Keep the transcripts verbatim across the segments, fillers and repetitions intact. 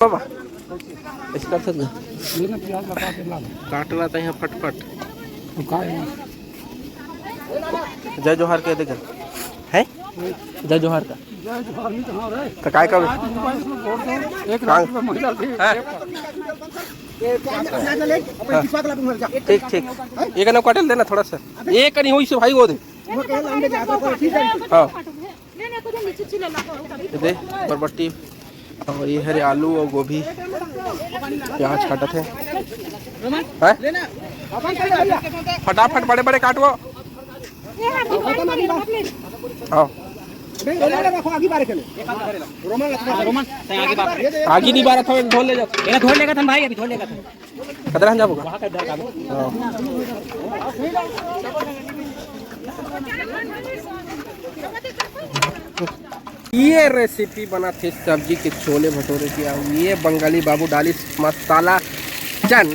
बाबा, इसका सर ना। काटना तो यहाँ फटफट। जय जोहार कह देगा। है? जय जोहार का। तो काय का? एक लाख रुपये महिला थी। हाँ। ठीक, ठीक। एक ना कटेल देना थोड़ा सा। एक नहीं हुई से भाई वो दे। हाँ। ये दे बरबट्टी। और ये हरे आलू और गोभी, प्याज काटत हे। हैं? फटाफट बड़े बड़े काटो। हाँ। आगी नहीं बारत हो, धो ले जाओ। ये धो लेगा था भाई, अभी धो लेगा था। कतरा हम जाबो का? हाँ। ये रेसिपी बना थे सब्जी के, छोले भटूरे की। अब ये बंगाली बाबू डाली मसाला चन।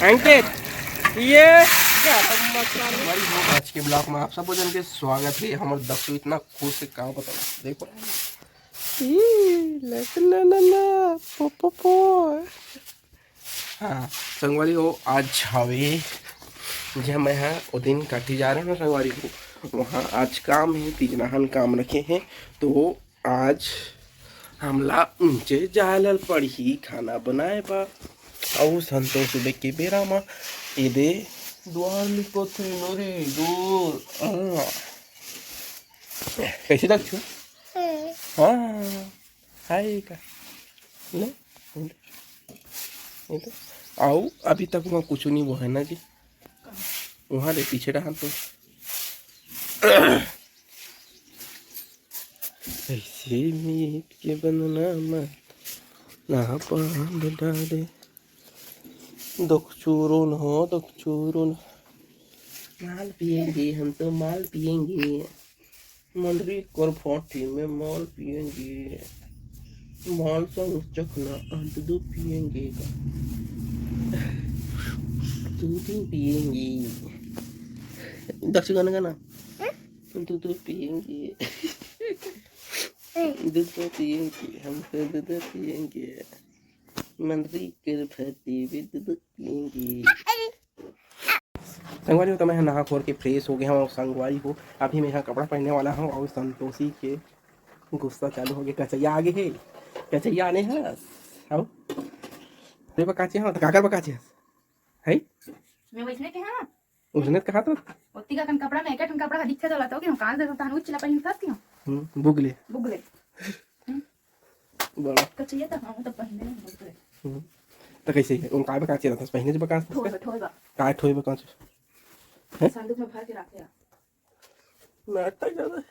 अंकित, ये आज के ब्लॉग में आप सबो जन के स्वागत है। हमर दक्षु इतना खुश है, का बताओ। देखो, ई, ले, ले, ले, ले, पो, पो, पो। हाँ, संगवारी हो, आज हवे, जे मैं हा ओ दिन काटी जा रहे ना संगवारी हो, वहाँ आज काम है, तीजनाहन काम रखे हैं, तो आज हमला ऊंचे जाए ल पड़ही खाना बनाए बर। अउ संतोष सुबह के बेरा म एदे दुआर लिपत हे नरी दूर। हाँ। कैसे दक्षु? हाँ। हाय का। ले, ले, ले। अउ अभी तक वहाँ कुछ नहीं वो है ना जी। वहाँ रे पीछे रहा तो। ऐसे मीत के बंधना मत, ना बांध डारे। दकचूरन हो, दकचूरन। माल पिएंगे, हम तो माल पिएंगे। मंदरी कर फाटी में माल पिएंगे। माल संग चखना, हम तो दूध पिएंगे। दूध पिएंगे। दक्षु गाना गाना। हम तो दूध पिएंगे। दूध पिएंगे, हम तो दूध पिएंगे। मंदरी कर फाटी में दूध पिएंगे। संगवारी हो, तो मैं नहा खोर के फ्रेश हो गया हूँ। संगवारी हो, अभी मैं यहाँ कपड़ा पहनने वाला हूँ और संतोषी के गुस्सा चालू हो गया। कचैया आगे है, कचैया आने है। आओ, तेरे बकाचे हैं तो काकर बकाचे हैं? है? मैं वैसने के हाँ। उसने कहा तो ओती का कन कपड़ा में एक ठन कपड़ा का दिखे तो लाता हो कि हम कान से तो तानू चिला पहन सकती हूँ। हम्म, बुगले। बुगले। बड़ा। कचैया तो हाँ, तो पहनने में बहुत है। हम्म। तो कैसे है? उन काय बकाचे रहता? पहने जो बकाचे ठोए बा, ठोए बा। काय ठोए बकाचे? हैं? संदूक में भर के रखे हैं। नाटक ज्यादा है।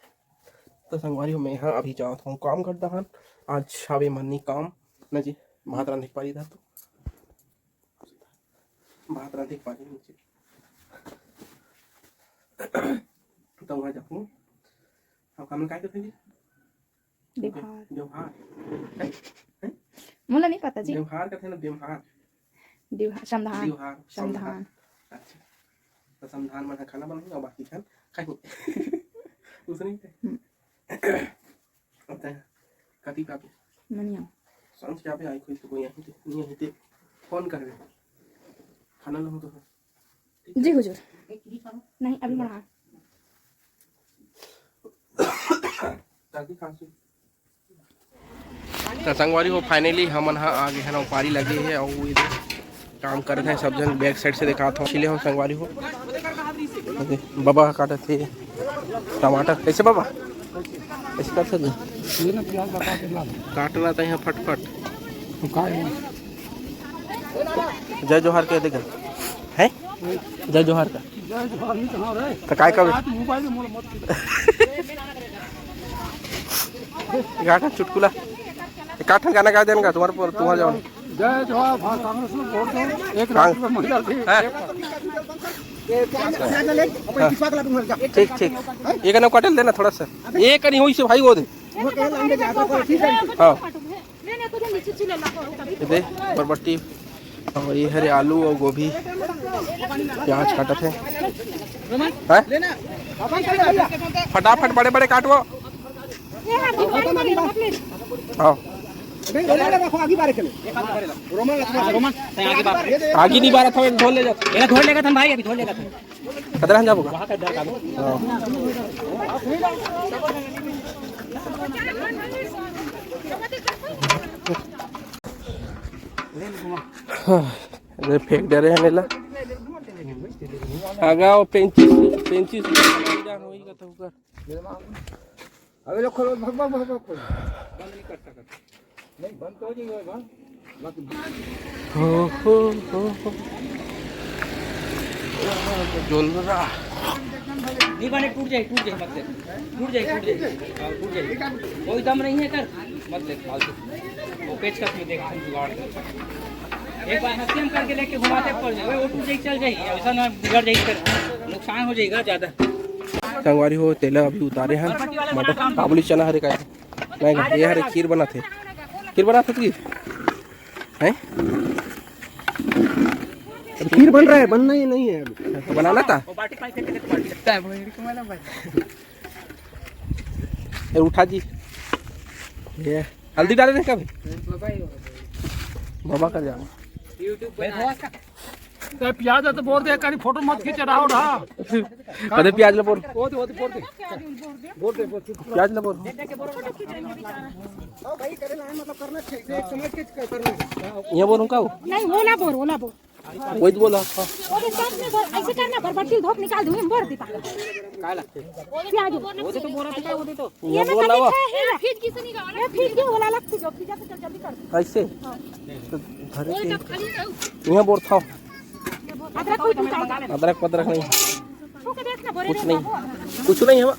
तो संगवारी हो, मैं हाँ अभी जात हूँ काम करता हन। आज छावे मन्नी काम न जी, भात रांधे के पारी था तो भात रांधे के पारी नीचे। तो वहाँ जाऊँ। हम काम काय करते हैं जी? देवहार। देवहार। हैं? हैं? मोला नहीं पता जी। देवहार कहते हैं ना, देवहार। देवहार, समधान। देवहार, समधान। समधान। अच्छा। तो समधान में खाना बनाएंगे और बाकी खान खाएंगे। उसने नहीं हम्म। अच्छा, कति का भी? मनिया। सांझ क्या भी आई कोई तो कोई यहीं थे, नहीं यहीं थे। फोन कर रहे। खाना लो तो। जी हुजूर। नहीं, अभी मना। सर्दी खांसी। त संगवारी हो, finally हमन ह आ गे हन, अउ पारी लगे हे, अउ ये दे काम करत हे सब झन। Back side से दिखात हो, छिले हो संगवारी हो, बबा ह काटत हे टमाटर। कैसे बबा? कैसे काटत हे? काटना त यहाँ फटफट। जय जोहार के देख है, जय जोहार का। जय जोहार नहीं कहाँ रे? तो काय का? आज मोबाइल में मोला मत। एक आठ चुटकुला, एक आठ गाना गा देना तुम्हारे पर, तुम्हारे जवान। जय जोहार, भाई कांग्रेस में वोट दो। एक लाख रुपए महिला थी। हाँ। ठीक, ठीक। एक ना कटेल देना थोड़ा सा। एक नहीं हुई से भाई वो दे। हाँ। ये दे बरबट्टी और ये हरे आलू और गोभी, प्याज काटत हे। हैं? फटाफट बड़े बड़े काटो। आओ। नहीं, रोमन ला रखो, आगे बारे के लिए। रोमन ला थोड़ा सा। आगे नहीं बारा था, धो ले जाता। एला धो लेगा था भाई, अभी धो लेगा था। कतरा हम जाबो का? वहाँ का डर का। हाँ। हाँ, ये फेंक दे रहे हैं नीला। आगा वो पेंचिस, पेंचिस। अबे लोग खोलो, भग, भग, भग, भग, खोलो। बंद नहीं कर सकते। नहीं, बंद तो हो जाएगा, बंद। बाकी हो, हो, हो, हो। जोलरा। नहीं बने, टूट जाए, टूट जाए, मत ले। टूट जाए, टूट जाए। हाँ, टूट जाए। कोई दम नहीं है कर, मत ले, फालतू। वो पेचकस में देख, हम जुगाड़ कर। एक बार हंसी हम करके लेके घुमाते पड़ जाए, वो टूट जाए, चल जाए, ऐसा ना बिगड़ जाए, फिर नुकसान हो जाएगा ज़्यादा। संगवारी हो, तेला अभी उतारे हैं। मटर, काबुली चना हरे का। नहीं, ये हरे खीर बनाथे। खीर बनाथे तू? हैं? अब खीर बन रहा है, बनना ही नहीं है अभी। तो बनाना था। ये उठा जी। ये हल्दी डाले नहीं कभी? बाबा कर जाओ। YouTube बना। तो प्याज है तो बोल दे, कहीं फोटो मत खींच रहा हो रहा। अरे प्याज ले बोल। वो दे, वो दे, बोल दे। बोल दे, बोल दे। प्याज ले बोल। आओ भाई, करे ना, मतलब करना चाहिए, एक समझ के करना है। ये बोलूँ का? नहीं, वो ना बोल, वो ना बोल। वही तो बोला। वो भी साथ में बोल, ऐसे करना, बरबट्टी धोप निकाल दूंगी, बोल दीपा। काला। प्याज। वो तो बोला था, वो तो। ये ये बोला वो। ये फीट की से निकाल। ये फीट की वाला अलग से जो, फीट से जल्दी कर। कैसे? हाँ। तो धरे वो के। तो खाली है। यहाँ बोर था। अदरक कोई तुम चाहो। अदरक वदरक नहीं। छू के देखना, बोरे कुछ में नहीं। बाबू। कुछ नहीं है।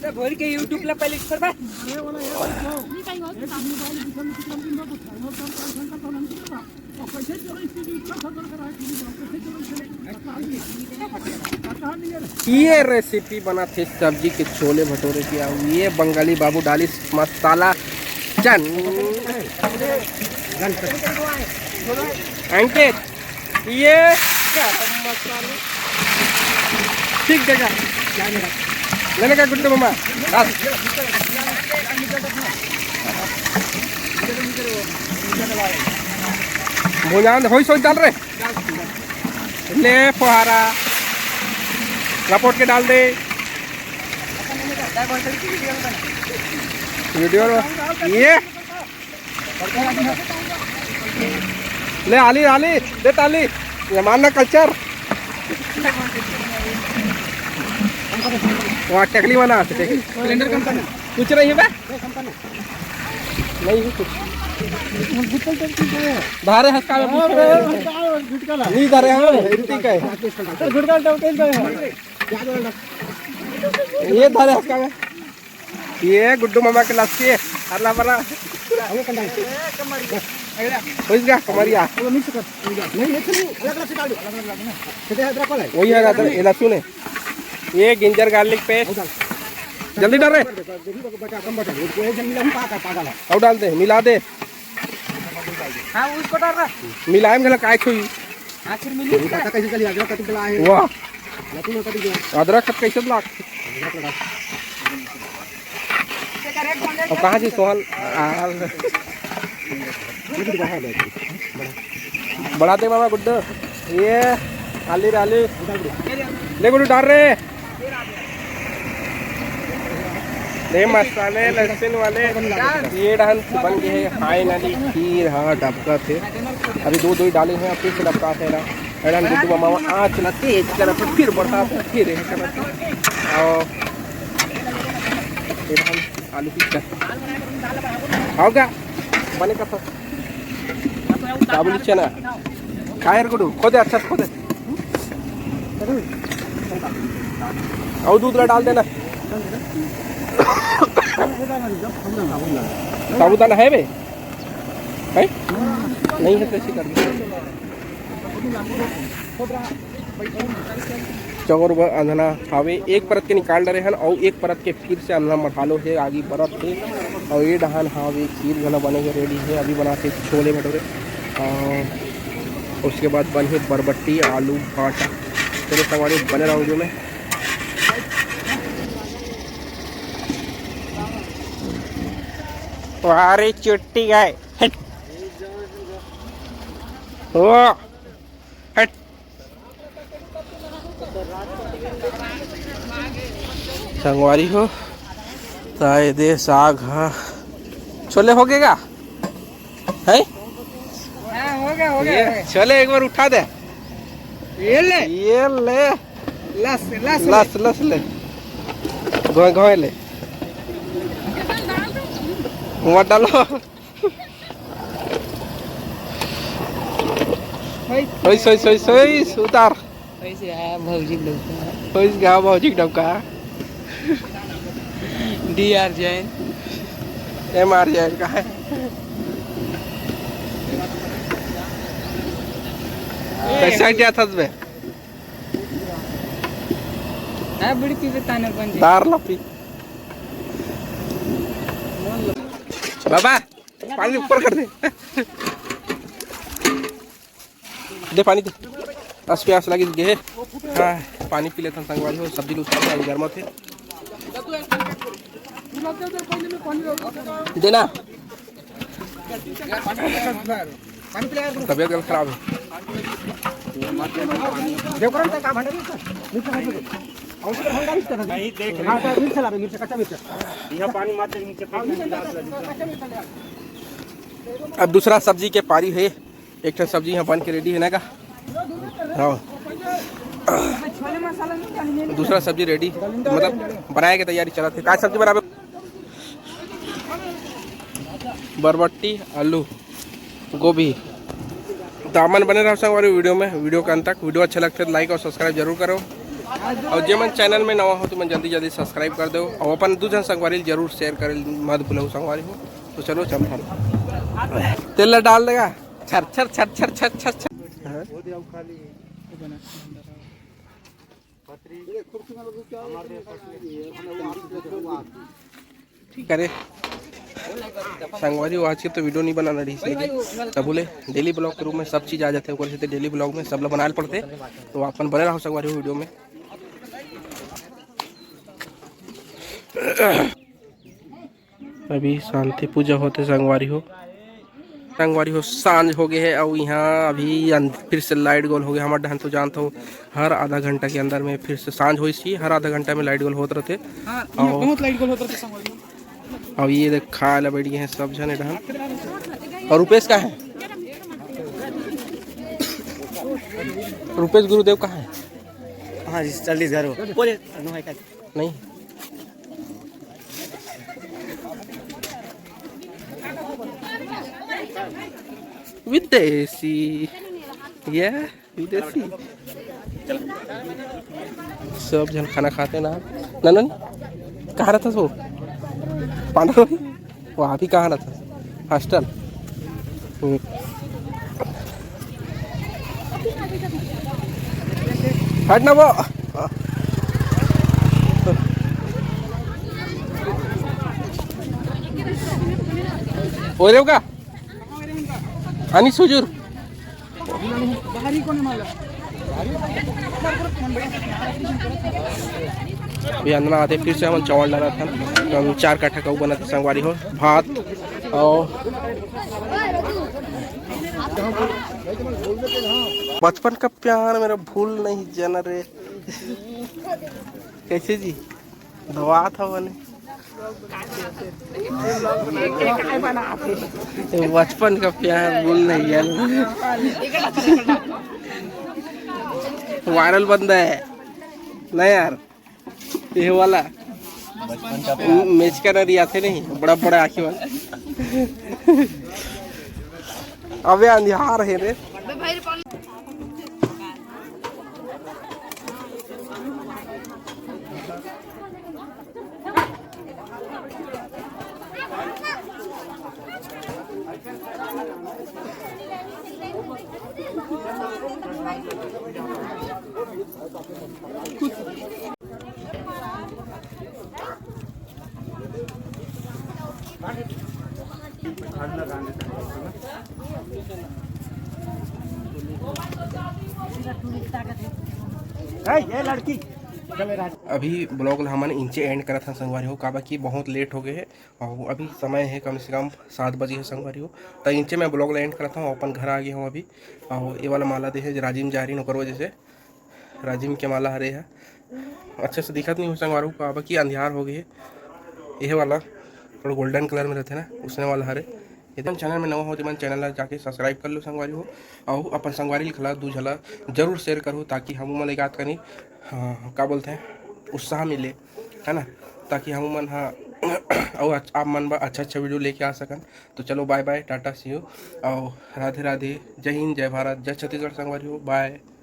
तो बोल के YouTube ला पहले कर बे। नहीं कहीं और। ये रेसिपी बना थे सब्जी के, छोले भटूरे की। अब ये बंगाली बाबू डाली मसाला चन। अंकित, ये गरम मसाला ठीक जगह। लेने का गुड्डू मामा, बस। भुजान होई सोई डाल रे। ले फुहारा, लपोट के डाल दे। वीडियो ये ले आली, आली, दे ताली। ये मानना कल्चर। वहाँ टकली बना, टकली। कुछ नहीं है बे? नहीं है कुछ। धारे हंस का में पूछ रहे हैं। नहीं धारे, हाँ, ठीक है। ये धारे हंस का में। ये गुड्डू मामा के लस्सी, हरला भरा। हो गया कमरिया। नहीं, mix नहीं, अलग-अलग से डाल दो, अलग-अलग डाल दो ना। सीधे अदरक वाला है। वही है, अदरक, ये लहसुन है। ये ginger garlic paste। जल्दी डाल रे। बचा, कम बचा, वो एक जन मिला, हम पागल, पागल है। और डाल दे, मिला दे। हाँ, उसको डाल रहा। मिलाए में गला काय छुई। आखिर में ये पता कैसे चली, अदरक कति गला है। वाह। लहसुन कति गला। अदरक कति कैसे लाग? अदरक लगा। अब कहाँ जी सोहन? आ, ये भी बढ़ा दे। बड़ा दे मामा गुड्डू। ये आली रे आली। ले गुड्डू डाल रे। ये मसाले लहसुन वाले ये डहन बन गए हैं। Finally खीर, हाँ, डबका थे। अभी दो दो ही डाले हैं, अब फिर से डबका थे ना। एडन गुड्डू मामा आँच ला तेज करत, फिर बढ़ा, फिर ये करत। और ये डहन आलू की चटनी। खाओ क्या? बने का था? काबुली चना। काय रे गुड्डू, खोदे, अच्छा से खोदे। और दूध ला डाल देना। साबूदाना है बे? है? नहीं है तो ऐसे कर दो। चौर बर अंधना हावे, एक परत के निकाल डरे हन और एक परत के फिर से अंधना मढ़ालो हे, आगी बरत हे। और ये डहान हावे, खीर घना बने के ready हे, अभी बनाते छोले भटूरे। और उसके बाद बनही बरबट्टी, आलू, भाटा। चलो संगवारी, बने रहो video में। वाह रे चुट्टी गाय, हट। ओ, हट। संगवारी हो, त ए दे साग ह, छोले हो गे गा? है? हाँ, हो गया, हो गया, ये हो गया। छोले एक बार उठा दे। ये ले। ये ले। लस, लस ले। लस, लस ले। घोय, घोय ले। मत डालो। होइस, होइस, होइस, होइस, उतार। होइस गा भौजी के डौका। होइस गा भौजी के डौका। D R Jain. M R Jain का है। कैसे हट जाता बे? है बड़ी पीबे ताने बन जाए। दार ला पी। बाबा, पानी ऊपर कर दे। दे पानी दे। अस प्यास लगी गे। हाँ, पानी पी लेथन संगवारी हो, सब्जी लूट के गर्मा थे। देना। तबीयत गल खराब है। देवकरन का भांडा नहीं था? मिर्च का भांडा नहीं था? और उसका भांडा नहीं था? हाँ, तो मिर्च ला, मिर्च, कच्चा मिर्च। यह पानी मत नीचे फेंक। अब दूसरा सब्जी के पारी है। एक ठन सब्जी यहाँ बन के रेडी है ना का? हाँ। दूसरा सब्जी रेडी, मतलब बनाए के तैयारी चलत है। का सब्जी बनाबे? बरबट्टी, आलू, गोभी। तो हमन बने रहो संगवारी वीडियो में, वीडियो के अंत तक। वीडियो अच्छा लगता है तो लाइक और सब्सक्राइब जरूर करो, और जे मन चैनल में नवा हो तो मन जल्दी जल्दी सब्सक्राइब कर दो, और अपन दू झन संगवारी जरूर शेयर करे मत भूलो संगवारी हो। तो चलो चलथन। तेल ला डाल देगा। छर छर छर छर छर छर छर। हाँ। ठीक है रे संगवारी हो, आज के तो वीडियो नहीं बनाना रही, लेकिन तब बोले डेली ब्लॉग के रूप में सब चीज़ आ जाते हैं, ओकर सेती डेली ब्लॉग में सब ला बनाए पड़ते। तो अपन बने रहो संगवारी हो वीडियो में। अभी शांति पूजा होते संगवारी हो। संगवारी हो, सांझ हो गए है, और यहाँ अभी अन-, फिर से लाइट गोल हो गया हमारे डहन। तो जानता हो, हर आधा घंटा के अंदर में फिर से सांझ होइस ही, हर आधा घंटा में लाइट गोल होत रहते। हाँ, और बहुत लाइट गोल होत रहते संगवारी हो। अब ये देख, खाए ला बैठ गए हैं सब जने डहन। और रुपेश का है? रुपेश गुरुदेव का है? हाँ जी, चालीस घर हो। बोले, नो है का? नहीं। विदेशी, ये विदेशी। सब झन खाना खाते ना। ननन, कहाँ रहता सो? पांडव। वो आप ही कहाँ रहता? हॉस्टल। हम्म। हट ना वो। हो रे का? आणि सुजूर। अभी अंदना आते फिर से हमन चावल डालत हन। हम चार काठा का उ बनत हे संगवारी हो, भात और बचपन का प्यार मेरा भूल नहीं जाना रे। कैसे जी? दवा था बने। ये बचपन का प्यार भूल नहीं यार। वायरल बंदा है ना यार, ये वाला। मेचका ना रिया थे नहीं, बड़ा बड़ा आँखी वाला। अबे अंधियार है रे। ए, ये लड़की। अभी vlog ला हमन इंचे end करत हन संगवारी हो, काबर कि बहुत late हो गए हे और अभी समय है कम से कम सात बजे है संगवारी हो। त इंचे मैं vlog ला end करत हूँ, अपन घर आ गए हूँ अभी। और ये वाला माला दे है राजिम जा रही ओकर वजह से, राजिम के माला हरे है, अच्छा से दिखत नहीं हो संगवारी हो, काबर कि अंधियार हो गए हे। ये वाला थोड़ा golden colour में रहते ना, उसने वाला हरे। यदि मन channel में नवा हो तो मन channel ला जाके subscribe कर लो संगवारी हो, और अपन संगवारी घला दू झला जरूर share करो, ताकि हम मन एकात कनी, हाँ, का बोलते हैं, उत्साह मिले, है ना, ताकि हम मन हा और अच्छ-, आप मन बा अच्छा अच्छा video लेके आ सकन। तो चलो bye bye, Tata, see you, और राधे राधे, जय हिंद, जय भारत, जय छत्तीसगढ़ संगवारी हो, bye।